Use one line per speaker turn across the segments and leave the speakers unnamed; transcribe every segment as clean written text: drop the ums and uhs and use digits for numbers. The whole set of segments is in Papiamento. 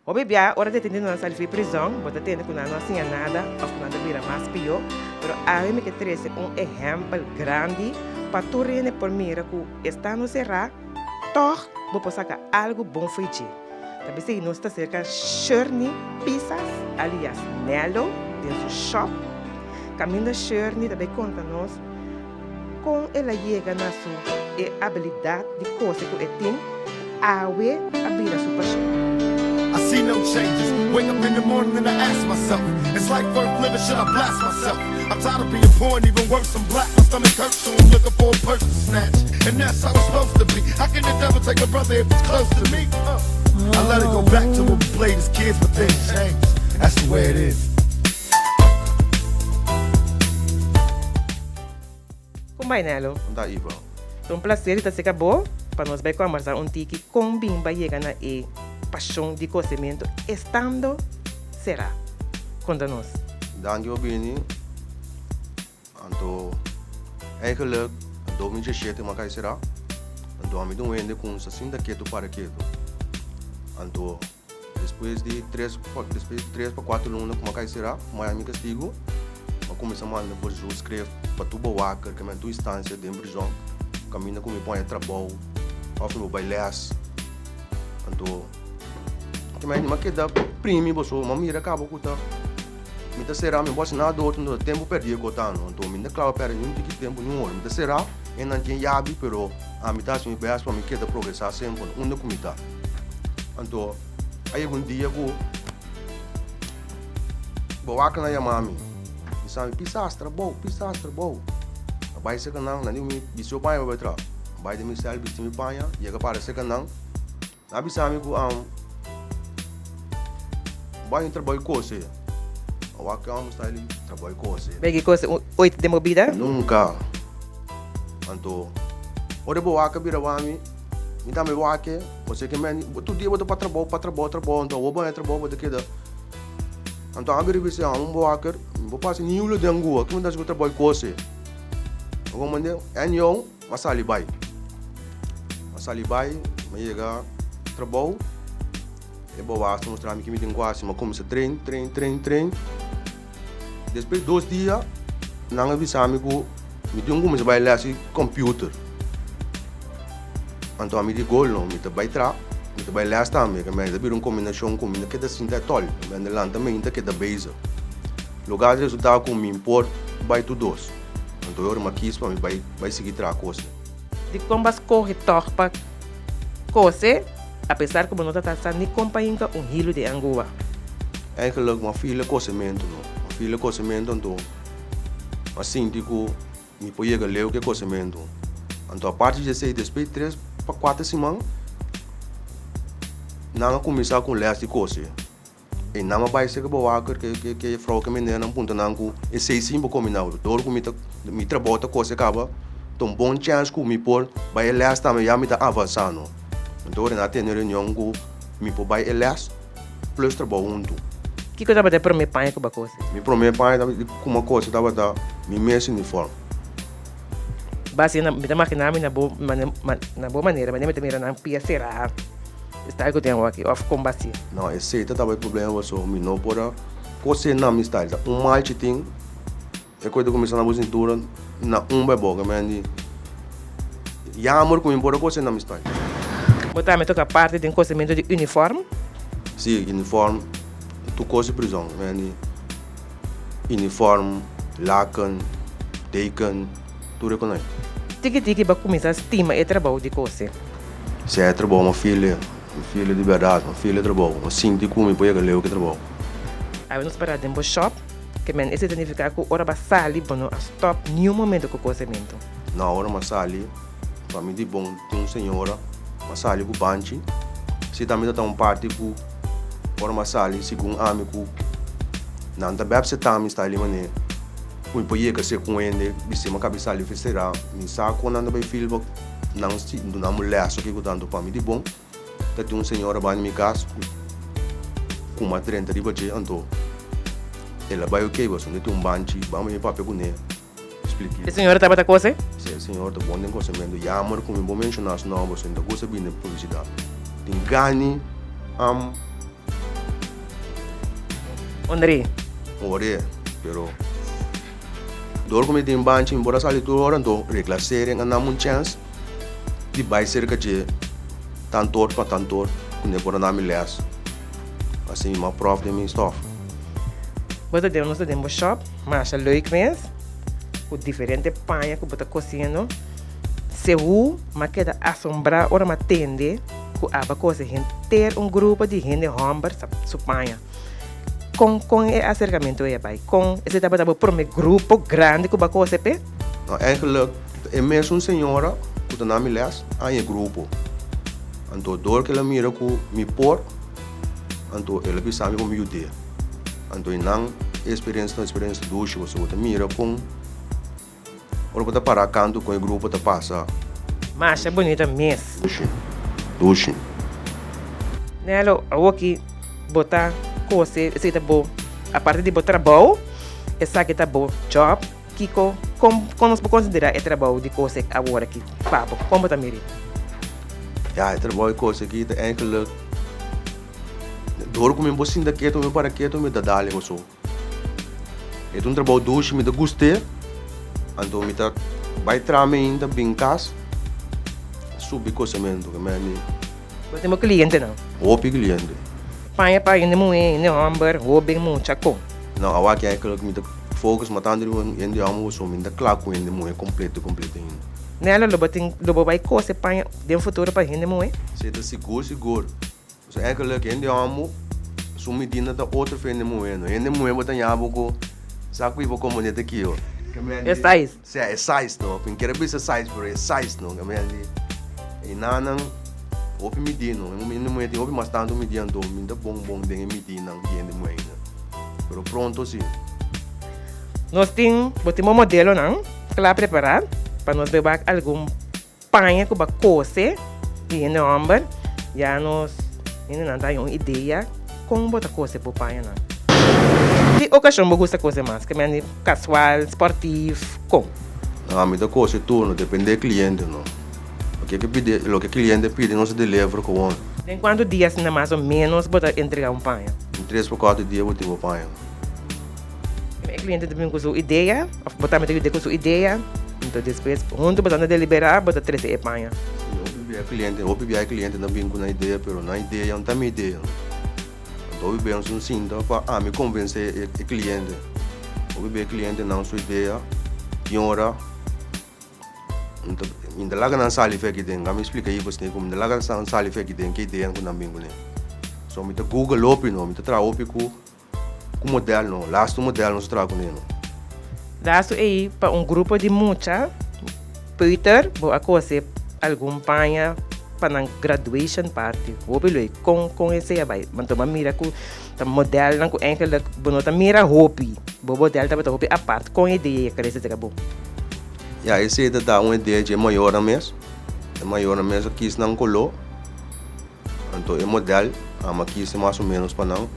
Hopi bia ora detenidonan sali for di prizòn, bo ta tende ku nan no a siña nada òf ku nan ta bira mas pió. Pero awe mi ke trese un ehèmpel grandi pa tur hende por mira ku estando será, tòg bo por saka algu bon for di dje. Ta p'esei nos ta serka Shirney Pisas alias Nello den su shòp. Kaminda Shirney ta bai konta nos Kon el a yega na su e abilidat di kose ku e tin awe a bira su pashon.
I see no changes, wake up in the morning and I ask myself, is life worth living, should I blast myself? I'm tired of being poor and even worse, I'm black, my stomach hurts, so I'm looking for a purse to snatch, and that's how it's supposed to be. How can the devil take a brother if he's close to me? I let it go back to when we played as kids, but things change, that's the way it is.
Kon bai Nelo?
Kon ta Ivo?
Ta un placer di ta cerca bo pa nos bai conversa un tiki con bin bai yega na e pasion di cosemento estando cera. Conta nos.
Danki pa bini. Anto eigenlijk 2017 mi a kai cera. Anto ami ta un hende cu sa sinta ketu para ketu. Anto. Despues di tres pa despues di tres pa kuater luna ku mi a kai será, ku mi a mi kastigu, mi a kuminsá manda verzoekschrift pa tur bewaker ku mi a tur instansia den prizòn, kaminda ku mi pon e trabou òf mi por bai lès. Anto mi a keda primi pasobra mi a mira kaba ku ta mi ta será, mi no por hasi nada otro, anto tempu pèrdí e kotá no. Anto mi no ta kla pa pèrdè niun tiki tempu, niun ora. Mi ta será, e nan tin yabi, pero ami ta hasi mi bèst pa mi keda progresá semper unda ku mi ta. Anto a yega un dia ku Boakan a yama mi, bisa mi, Pisas trabou, pisas trabou. A bai serka nan, nan di mi, Bisti bo paña bo bai traha. A bai den mi sèl, bisti mi paña, yega para serka nan. Nan a bisa mi ku bai un trabou di kose. A wak ke amo sta li, trabou di kose.
Bai ki kose oit den bo bida?
Nunka. Anto ora Boakan a bira wak mi. Mi tambe wak-e, ose ke men, tur dia bo ta pa trabou, pa trabou, trabou, anto awor bo haña trabou bo ta keda. Anto ami riba esei, amo un waker, mi por pasa ni un lo den gua, ki mi ta hasi ku trabou kose? Mi komprende? En yon, mi a sali bai. Mi a sali bai, mi a yega trabou, e bowas ta mustra mi ki mi tin ku hasi, mi a kuminsá train, train, train, train. Despues dos dia, nan a bisa mi ku mi tin kuminsá bai lès di computer. Anto ami di gol no, mi ta bai tra, mi ta bai lès tambe, ke mi ta bira un kombinashon ku mi no keda sinta etòl, mi a lanta mainta keda bezig. Loke a resultá ku mi por bai tur dos. Anto e ora mi a kis pa mi bai bai sigui traha kose.
Dikon bo a skohe tòg pa kose apesar ku bo no ta ta sa ni kon pa hinka un hilu den angua?
Eigenlijk mi a feel e kosementu no. Mi a feel e kosementu anto mi a sinti ku mi por yega leu ku e kosementu. Anto aparte di esei despues di tres pa kuater siman nan a kuminsá ku un lès di kose. E nan a bai serka bewaker ke ke ke frou ke meneernan puntra nan ku esei sin por kombiná otro. Dor ku mi ta mi trabou ta kose kaba ta un bon chèns ku mi por bai e lès tambe ya mi ta avansá no. Anto ora nan a tene reunion ku mi por bai e lès plus trabou huntu.
Kiko tabata e promé paña ku bo a kose?
Mi promé paña ku mi a kose tabata mi mes uniform.
Basi na mi ta magina mi na bo na bo manera manera mi ta mira nan pia sera style ku tin awor aki of kon basi.
No esei ta tabata e problema pasobra mi no por a kose na mi style ta un malchi tin e koe ta kuminsa na bo sintura na un bai boka mi a di jammer ku mi por a kose na mi style.
Bo tambe toka parti den kosementu di uniform?
Si uniform tur kos di prizon mi a di. Uniform, laken, deken, tur e konai.
Tiki tiki bo a kuminsá stima e trabou di kose.
Si e trabou mi feel, mi feel di bèrdat, mi feel e trabou, mi sinti ku mi por yega leu ku e trabou.
Awe nos pará den bo shop, ke men esei ta nifiká ku ora bo a sali bo no a stòp niun momento ku kosementu.
No, ora mi a sali, pa mi di bon tin un señora, mi a sali ku banchi, si tambe ta ta un parti ku. Ora mi a sali, segun ami ku nan ta bèp setá mi sta li manera ku mi por yega ser ku un hende bis'é mi a kabi sali festerá, mi sa kon nan ta bai feel bo nan si duna mi lès o kiko tantu. Pa mi di bon ta tin un señora banda mi kas ku ku mi a drenta riba dje anto el a bai oke pasobra mi tin un banchi ban mi papia kuné. Spliki.
E señora tabata kose?
Si, e señor ta bon den kosementu. Jammer ku mi bo menshoná su nòmber, so mi ta gusta bini den publisidat. Tin gani am.
Honr'é.
Honr'é, pero dor ku mi tin banchi mi por a sali tur ora, anto Reclassering a nan un chèns di bai serka dje tantor pa tantor ku ne por a nan mi lès. Asina mi mas prof den mi stof.
Bo ta den nos ta den bo shop masha leuk mes ku diferente paña ku bo ta kosiendo. Seú m'a keda asombrá ora m'a tende ku aba kose henter un grupo di hende hòmber su paña. Kon kon e aserkamentu ei a bai? Kon esei tabata bo promé grupo grandi ku bo a kose p'e?
No, eigenlijk e mesun señora ku ta na mi lès a e grupo. Anto dor ku el a mira ku mi por, anto el a bisa mi pa mi yud'é. Anto e nan eksperensia ta un eksperensia dushi pasobra bo ta mira kon. Ora bo ta para kantu kon e grupo ta pasa.
Masha bunita mes.
Dushi. Dushi.
Nelo, awoki bo ta kose, esaki ta bo, aparte di bo trabou, esaki ta bo job, kiko, kon, kon nos por konsiderá e trabou di kose awor aki pa bo? Kon bo ta mir'é?
Ya, e trabou di kose aki ta eigenlijk, dor ku mi bo sinta ketu, mi para ketu, mi ta dal e goso. E ta un trabou dushi, mi ta gust'é, anto mi ta bai traha mi ainda bin kas subi kosementu ke mi.
Bo tin bo klientenan?
Hopi kliente.
Paña pa hende muhé, hende hòmber, hóben, mucha, kon?
No, awa aki eigenlijk mi ta focus mas tantu riba hende hòmber pasobra mi ta kla ku hende muhé kompleto kompleto ainda.
Nelo, lo bo tin, lo bo bai kose paña den futuro pa hende muhé?
Si, ta sigur sigur. So eigenlijk hende homo su midina ta otro fu hende muhe no. Hende muhe bo ta ña bo ku sa ku bo komo nete kiyo.
E size.
Sea e size no. Pin kere bisa size pero e size no. Kame di e nanan hopi midi no. Hende muhe tin hopi mas tantu midi anto mi ta bon bon den e midinan di hende muhe ainda. Pero pronto si.
Nos tin bo tin bo modelonan kla prepara pa nos bai wak algun. Paña ku ba kose di hende hòmber, ya nos hendenan ta haña un idea kon bo ta kose bo pañanan. Ki okashon bo gusta kose mas? Ke mende kasual, sportif, kon?
No, mi ta kose tur, no depende e kliente no. Loke ke pidi, loke kliente pidi nos ta deliver kowon.
Den kuantu dia asina mas o ménos bo ta entrega un paña?
Den tres pa kuater dia bo tin bo paña.
E cliente ta bin cu su idea, of bo tambe ta yuda cu su idea, enton despues hunto bo ta deliberá, bo ta trece e paña.
Sí, hopi bia cliente, hopi bia e cliente ta bin cu nan idea, pero nan idea no ta mi idea. Anto hopi bia nos sinta pa ami convence e cliente. Hopi bia e cliente nan su idea, tin ora Mi ta laga nan sali fe aki den. Mi splika ei bosnan ku mi ta laga nan sali fe aki den ke ideanan ku nan bin kuné. So mi ta google hopi no, mi ta traha hopi ku ku model no. Lastu model nos ta traha kuné no.
Lastu ei pa un grupo di mucha, peuter, bo a kose algun paña pa nan graduation party. Hopi leuk. Kon kon esei a bai? Anto bo a mira ku ta modelnan ku eigenlijk bo no ta mira hopi. Bo model tabata hopi apart. Kon e idea ei a krese serka bo?
Ya, esei ta da un idea dje mayornan mes. E mayornan mes a kis nan koló. Anto e model amo a kis mas o ménos pa nan.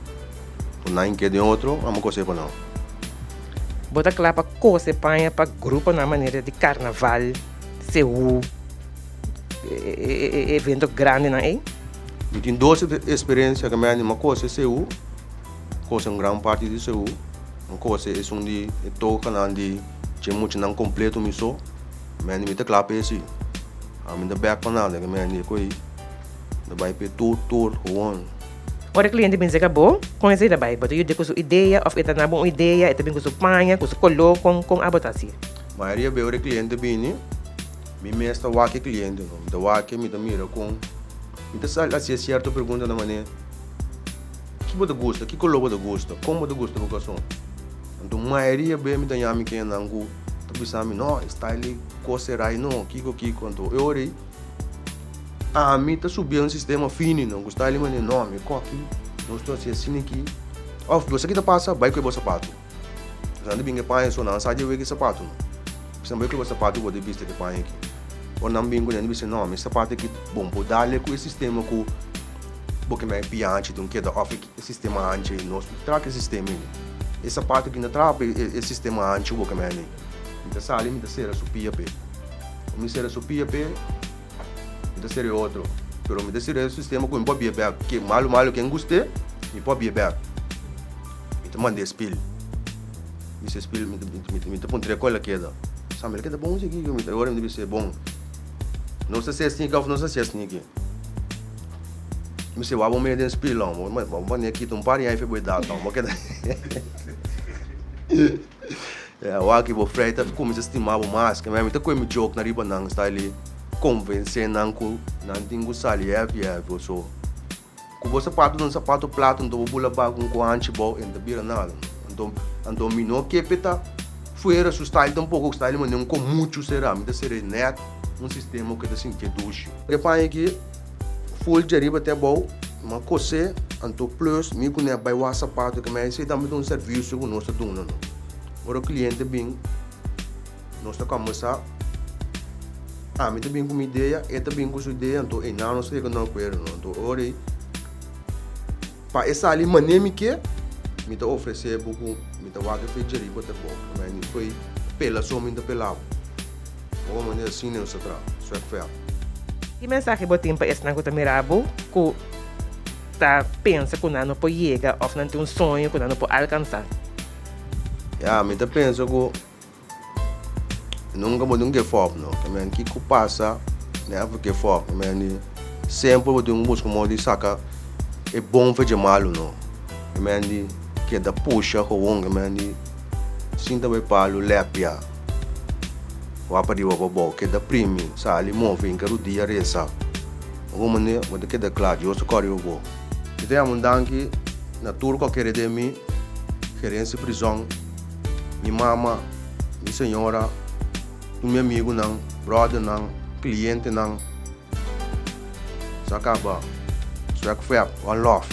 Ku nan ke den otro, amo kose pa nan.
Bo ta kla pa kose paña pa gruponan manera di karnaval, seú, e evento grandinan ei?
Mi tin dos eksperensia ku mi a anima kose seú, kose un gran parti di seú. Un kose esun di e tokanan di dje muchanan kompleto mi so. Mi mi ta kla pa esi. Ami no ta bek pa nada, mi a ko'i ta bai pa e tur tur gewoon.
Ora e kliente bin seka bo, kon esei ta bai? Bo ta yuda ku su idea òf e ta na bo un idea, e ta bin ku su paña, ku su koló, kon kon abo ta hasi?
Mayoria bes ora e kliente bini, mi mes ta wak e kliente no. Mi ta wak e, mi ta mira kon, mi ta sa hasié sierto preguntanan manera, ki bo ta gusta? Ki koló bo ta gusta? Kon bo ta gusta bo karson? Anto mayoria bes mi ta yama kennan ku ta bisa mi, no, e style ei kos sera ei no, kiko kiko. Anto e ora ei ami ta subi un sistema fini no, ku style manera, no, mi koki, nos ta hasi asina aki. Òf bo sa ki ta pasa? Bai kohe bo sapatu. Nan ta bin ku e paña so, nan sa dje wek e sapatu no. Bisa nan bai kohe bo sapatu bo ta bisti ku e paña aki. Ora nan bin ku nan ta bisa, no, mi sapatu aki bon por dale ku e sistema ku bo ke mei pianchi ta un keda òf e sistema hanchi ei. Nos no ta traha ku e sistema ei. E sapatu aki no traha pa e sistema hanchi ku bo ke mei nei. Mi ta sali mi ta sera su pia p'e. Ora mi sera su pia p'e, mi ta sera e otro. Pero mi ta sera e sistema ku mi por bia bèk. Ke malu malu ken gust'é, mi por bia bèk. Mi ta mand'é spil. Mi bisa spil, mi ta mi ta puntr'é kua el a keda. Sa mi el a keda bon sigui mi ta ora mi ta bis'é bon. Nos ta hasié esaki òf nos ta hasié esaki. Mi bisa wak bo mira den spil lon, bo manera kita un par di aña fe bo edat lon, bo keda Awor aki bo frei ta kuminsá stima bo mas, mi ta kohe mi joke nan riba nan style konvensé nan ku nan tin ku sali heavy heavy so. Ku bo sapato ta un sapato plato anto bo bula ba ku un kohanchi bou e no ta bira nada. Anto anto mi no ke p'e ta fuera su style tampoco, style manera un komuchu sera, mi ta sera e nèt un sistema ku e ta sintié dushi. E paña aki full djariba te abou, mi a kosé anto plus mi ku ne a bai wak sapato ke mi a esei tambe ta un servisio ku nos ta duna no. Ora kliente bin. Nos ta comenzá, ami ta bin ku mi idea, e ta bin ku su idea, anto einan nos ta yega na un akuerdo, no? Anto ora ei, pa e sali manera mi ke, mi ta ofresé bo ku mi ta wak e fecha riba ta bo, pasobra mi foi pela so mi ta pela bo. Bo manera asina nos ta traha, swak vèl.
Ki mensahe bo tin pa esnan ku ta mira bo ku ta pensa ku nan no por yega òf nan tin un soño ku nan no por alkansá?
Ya, mi ta pensa ku. Nunka bo tin give up no. Ke men kiko pasa, never give up. Ke men di semper bo tin ku buska modo di saka e bon for dje malu no. Ke men di keda pusha gewoon. Ke men di sinta bo e palu lepia wak pariba wak pabou. Keda primi, sali, move, hinka rudia, resa. Algun manera bo ta keda kla. Dios ta kòrda riba bo. Mi ta yama un danki na tur ku a kere den mi, gerensia prizòn. Mi mama, mi señora, tur mi amigunan, brothernan, clientenan. Sa caba. Swag Fab, one love.